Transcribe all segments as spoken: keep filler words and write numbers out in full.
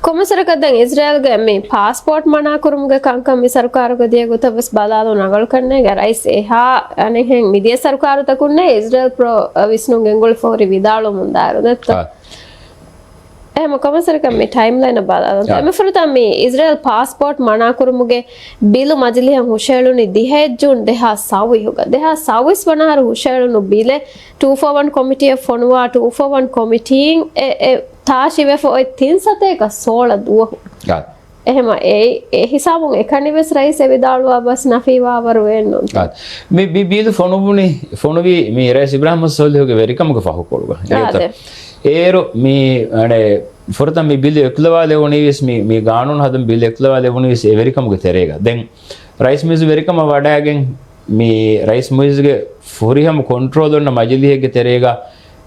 ކޮމިސަރަކަށް ދެން އިޒްރޭލްގެ މި ޕާސްޕޯޓް މަނާކުރުމުގެ ކަންކަން މި ސަރުކާރުގަ ދިޔަ ގޮތަށް ވެސް ބަލާލުން ރަނގަޅުކަންނޭގެ ރައީސް އެހާ އަނެއްހެން މިދިޔަ ސަރުކާރުތަކުންނޭ އިޒްރޭލް ޕްރޮ ވިސްނުން ގެންގުޅިފަ ހުރި ވިދާޅުވަމުން ދާއިރު ދެއްތޯ؟ އާ. އެހެމަ ކޮމިސަރަކަށް މި ޓައިމްލައިނަށް ބަލާލަން. އާ. އެމެ ފުރަތަމަ މި އިޒްރޭލް ޕާސްޕޯޓް މަނާކުރުމުގެ ބިލު މަޖިލީހަށް ހުށައެޅުނީ ދިހައެއް ޖޫން ދެހާސް ސައުވީހުގަ. ދެހާސް ސައުވީސް ވަނަ އަހަރު ހުށައެޅުނު ބިލެއް ޓޫ ފޯ ވަން ކޮމިޓީއަށް ފޮނުވާ، ޓޫ ފޯ ވަން ކޮމިޓީން އެ، އެ ތާށިވެފަ އޮތް ތިން ސަތޭކަ ސޯޅަ ދުވަހު. އާ. އެހެމަ އެ، އެ ހިސާބުން އެކަނިވެސް ރައީސް އެ ވިދާޅުވާ ބަސް ނަފީވާވަރު ވޭންނުންތޯ؟ އާ. މި، މި ބިލު ފޮނުވުނީ، ފޮނުވީ މި ރައީސް އިބްރާހިމް ސޯލިހުގެ ވެރިކަމުގެ ފަހުކޮޅުގަ. އާ، އެއީތޯ؟ އޭރު މި، އަނެ، ފުރަތަމަ މި ބިލު އެކުލަވާލެވުނީވެސް މި، މި ގާނޫނު ހަދަން ބިލު އެކުލަވާލެވުނީވެސް އެ ވެރިކަމުގެ ތެރޭގަ. ދެން ރައީސް މުއިއްޒު ވެރިކަމަށް ވަޑައިގެން މި ރައީސް މުއިއްޒުގެ ފުރިހަމަ ކޮންޓްރޯލް އޮންނަ މަޖިލީހެއްގެ ތެރޭގަ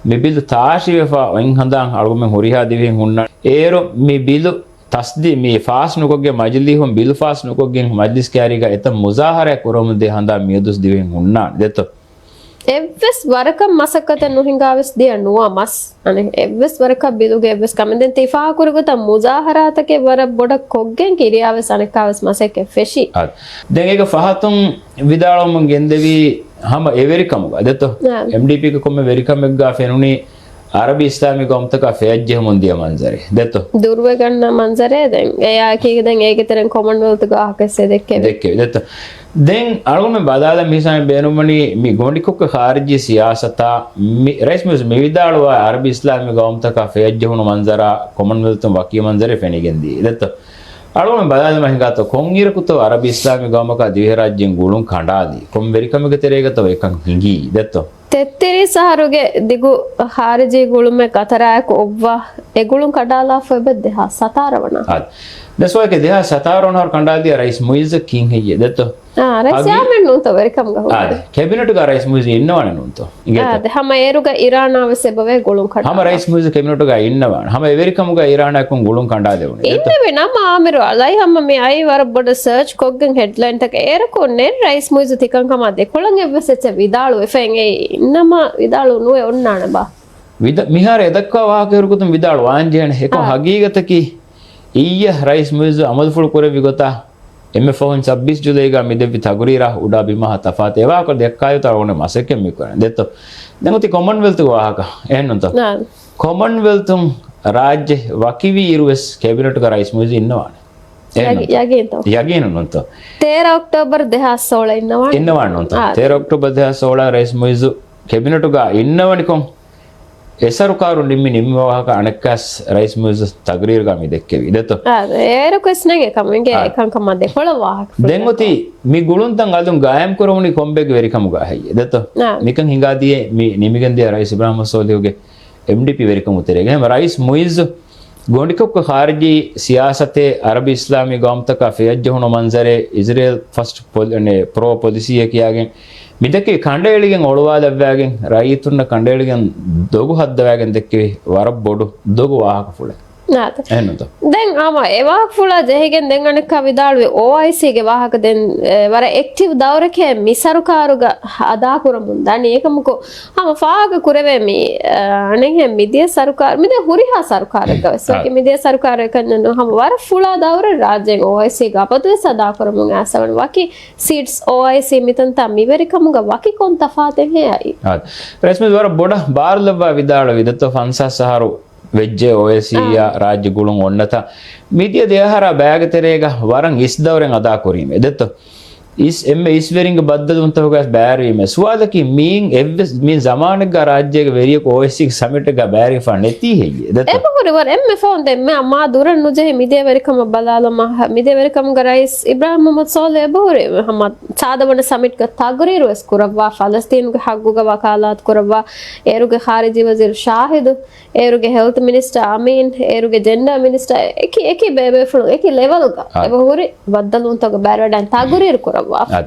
މި ބިލު ތާށިވެފަ އޮތް ހަނދާން އަޅުގަމެން ހުރިހާ ދިވެހިން ހުންނާނެ. އޭރު މި ބިލު ތަސްދީ، މި ފާސް ނުކޮށްގެން މަޖިލީހުން ބިލު ފާސް ނުކޮށްގެން މަޖިލިސް ކައިރީގަ އެތައް މުޒާހަރާ ކުރަމުންދިޔަ ހަނދާން މިއަދުސް ދިވެހިން ހުންނާނެ ދެއްތޯ؟ އެއްވެސް ވަރަކަށް މަސައްކަތެއް ނުހިނގާވެސް ދިޔަ ނުވަ މަސް. އަނެއް އެއްވެސް ވަރަކަށް ބިލުގެ އެއްވެސް ކަމެއް ދެން ތި ފާހަގަކުރި ގޮތަށް މުޒާހަރާތަކެއް ވަރަށް ބޮޑަށް ކޮށްގެން ކިރިޔާވެސް އަނެއްކާވެސް މަސައްކަތް ފެށި. އާ. ދެން އޭގެ ފަހަތުން ވިދާޅުވަމުން ގެންދެވީ ހަމަ އެ ވެރިކަމުގަ ދެއްތޯ؟ އާ. އެމްޑީޕީގެ ކޮންމެ ވެރިކަމެއްގަ ފެނުނީ އަރަބި އިސްލާމީ ގައުމުތަކާ ފެއްޖެހުމުން ދިޔަ މަންޒަރެއް ދެއްތޯ؟ ދުރުވެގަންނަ މަންޒަރެއް. ދެން އެއާއެކީގަ ދެން އޭގެ ތެރެއިން ކޮމަންވެލްތުގެ ވާހަކަ ވެސް ދެއްކެވި. ދެއްކެވި ދެއްތޯ؟ ދެން އަޅުގަނޑުމެން ބަލާލަން މިހިސާބަށް ބޭނުންވަނީ މި ގޮނޑިކޮށްގެ ޚާރިޖީ ސިޔާސަތާ މި ރައީސް މުއިއްޒު މި ވިދާޅުވާ އަރަބި އިސްލާމީ ގައުމުތަކާ ފެއްޖެހުނު މަންޒަރާ ކޮމަންވެލްތުން ވަކި މަންޒަރެއް ފެނިގެންދިޔަ ދެއްތޯ؟ އަޅުގަނޑުމެން ބަލާލަމާ ހިނގާތޯ ކޮންއިރަކުތޯ އަރަބި އިސްލާމީ ގައުމަކާ ދިވެހިރާއްޖޭން ގުޅުން ކަނޑާލީ؟ ކޮން ވެރިކަމެއްގެ ތެރޭގަތޯ އެކަން ހިނގީ ދެއްތޯ؟ ތެއްތިރީސް އަހަރުގެ ދިގު ޚާރިޖީ ގުޅުމެއް ޤަތަރާއެކު އޮއްވާ، އެ ގުޅުން ކަނޑާލާފަ އެބަ ދެހާސް ސަތާރަ ވަނަ. އާދެ. ދެސްވައެކެ ދެހާސް ސަތާރަ ވަނަ އަހަރު ކަނޑާލިޔާ ރައީސް މުއިއްޒަށް ކީން ހެއްޔޭ ދެއްތޯ؟ އާ، ރައީސް އަގި- ޔާމެން ނޫންތޯ ވެރިކަމުގަ ހުރެ؟ އާދެ. ކެބިނެޓުގަ ރައީސް މުއިއްޒު އިންނަވާނެ ނޫންތޯ؟ އިނގޭތޯ؟ އާދެ. ހަމަ އޭރުގަ އިރާނާ ވެސް އެބަވޭ ގުޅުން ކަނޑާލާ. ހަމަ ރައީސް މުއިއްޒު ކެބިނެޓުގަ އިންނަވާނެ. ހަމަ އެވެރިކަމުގަ އިރާނާއެކުން ގުޅުން ކަނޑާލެވުނީ. އިންނެވި ނަމަ އާމިރު އަލައި ހަމަ މި އައި ވަރަށް ބޮޑަށް ސަރޗް ކޮށްގެން ހެޑްލައިންތަކެއް އޭރަކު ނެތް ރައީސް މުއިއްޒު ތިކަންކަމާ ދެކޮޅަށް އެއްވެސް އެއްޗެއް ވިދާޅުވެފައެއް އެއީ. އިންނަމަ ވިދާޅު ނުވެ އޮންނާނެ ބާ. ވިދ-، މިހާރު އެ ދައްކާ ވާހަކަ އިރުގޮތުން ވިދާޅުވާން ޖެހޭނެ. އެކަމް އާ. ހަގީގަތަކީ އިއްޔެ ރައީސް މުއިއްޒު އަމަލުފުޅު ކުރެއްވި ގޮތަށް އެންމެ ފަހުން ސައްބީސް ޖުލައިގަ މި ދެއްވި ތަގުރީރާ އުޑާ ބިމާ ތަފާތު އެވާހަކަ ދައްކާ އޮތް އަޅުގަނޑު މަސައްކަތް މި ކުރަން ދެއްތޯ. ދެން އޮތީ ކޮމަންވެލްތުގެ ވާހަކަ. އެހެންނުންތޯ؟ އާ. ކޮމަންވެލްތުން ރާއްޖެ ވަކިވީ އިރުވެސް ކެބިނެޓުގަ ރައީސް މުއިއްޒު އިންނަވާނެ. އެހެންނުންތޯ؟ ޔަގީންތޯ؟ ޔަގީނުންތޯ؟ ތޭރަ އޮކްޓޯބަރު ދެހާސް ސޯޅަ އިންނަވާނެ. އިންނަވާނެ ނޫންތޯ؟ އާ. ތޭރަ އޮކްޓޯބަރު ދެހާސް ސޯޅަ ރައީސް މުއިއްޒު ކެބިނެޓުގަ އިންނަވަނިކޮށް، އެ ސަރުކާރު ނިންމި ނިންމި ވާހަކަ އަނެއްކާސް ރައީސް މުއިއްޒު ތަގްރީރުގަ މި ދެއްކެވީ ދެއްތޯ؟ އާ، އޭރަކު ވެސް ނެގޭ ކަމެއްގެ އާ. އެކަންކަމާ ދެކޮޅަށް ވާހަކަ ދެން އޮތީ މި ގުޅުންތައް އަލުން ގާއިމް ކުރެވުނީ ކޮންބެއްގެ ވެރިކަމުގަ ހެއްޔޭ ދެއްތޯ؟ އާ. މިކަން ހިނގާދިޔަ މި ނިމިގެންދިޔަ ރައީސް އިބްރާހިމް ސޯލިހުގެ އެމްޑީޕީ ވެރިކަމުގެ ތެރޭގަ. ހަމަ ރައީސް މުއިއްޒު ގޮނޑިކޮށްގެ ޚާރިޖީ ސިޔާސަތޭ އަރަބި އިސްލާމީ ގައުމުތަކާ ފެއްޖެހުނު މަންޒަރޭ އިޒްރޭލް ފަސްޓް ޕޮލި-، ޕްރޯ ޕޮލިސީއޭ ކިޔާގެން މިދެއްކެވި ކަނޑައެޅިގެން އޮޅުވާލައްވާގެން ރައްޔިތުންނަށް ކަނޑައެޅިގެން ދޮގު ހައްދަވާގެން ދެއްކެވި ވަރަށް ބޮޑު ދޮގު ވާހަކަފުޅެއް. އާދެ. އެހެންނުތޯ؟ ދެން ހަމަ އެ ވާހަކަފުޅާ ޖެހިގެން ދެން އަނެއްކާ ވިދާޅުވި އޯއައިސީގެ ވާހަކަ ދެން، އެ، ވަރަށް އެކްޓިވް ދައުރެކޭ މި ސަރުކާރުގަ އަދާކުރަމުން ދަނީ. އެކަމަކު ހަމަ ފާހަގަ ކުރެވޭ މި، އަ، އަނެއްހެން މިދިޔަ ސަރުކާރު، މިދިޔަ ހުރިހާ ސަރުކާރެއްގަ ވެސް ވަކި އާ. މިދިޔަ ސަރުކާރު އެކަންޏެއް ނޫން. ހަމަ ވަރަށް ފުޅާ ދައުރެއް ރާއްޖޭގަ އޯއައިސީގަ އަބަދުވެސް އަދާކުރަމުން އައިސް އަވަން ވަކި ސީޓްސް އޯއައިސީ މިތަންތާ މިވެރިކަމުގަ ވަކި ކޮން ތަފާތެއްހޭ އައީ؟ އާ. ރައީސް މުއިއްޒު ވަރަށް ބޮޑަށް ބާރުލައްވާ ވިދާޅުވި ދެއްތޯ ފަންސާސް އަހަރު ވެއްޖެ އޯއައިސީއާ އާ. ރާއްޖެ ގުޅުން އޮންނަތާ މިދިޔަ ދެ އަހަރާ ބައިގެ ތެރޭގަ ވަރަށް އިސް ދައުރެއް އަދާކުރީމޭ ދެއްތޯ. އިސް އެންމެ އިސްވެރިންގެ ބައްދަލުވުންތަކުގައި ބައިވެރިވީމޭ. ސުވާލަކީ މީން އެއްވެސް މި ޒަމާނެއްގަ ރާއްޖޭގެ ވެރިޔަކު އޯއައިސީގެ ސަމިޓެއްގަ ބައިވެރިވެފަ ނެތީ ހެއްޔޭ ދެއްތޯ؟ އެބަހުރި ވަރަށް އެންމެ ފަހުން ދެން މާ ދުރަށް ނުޖެހި މިދިޔަ ވެރިކަމަށް ބަލާލަމާ، މިދިޔަ ވެރިކަމުގަ ރައީސް އިބްރާހިމް މުހައްމަދު ސޯލިހް އެބަހުރި ހަމަ ސާދަ ވަނަ ސަމިޓްގަ ތަގުރީރު ވެސް ކުރައްވާ، ފަލަސްތީނުގެ ހައްގުގަ ވަކާލާތު ކުރައްވާ، އޭރުގެ ޚާރިޖީ ވަޒީރު ޝާހިދު، އޭރުގެ ހެލްތް މިނިސްޓަރ އަމީން، އޭރުގެ ޖެންޑާ މިނިސްޓަރ އެކި، އެކި ބޭބޭފުޅުން އެކި ލެވެލްގަ އާ. އެބަހުރި ބައްދަލުވުންތަކުގަ ބައިވެރިވެވަޑައި ތަގުރީރު ކުރައްވާ. އާ.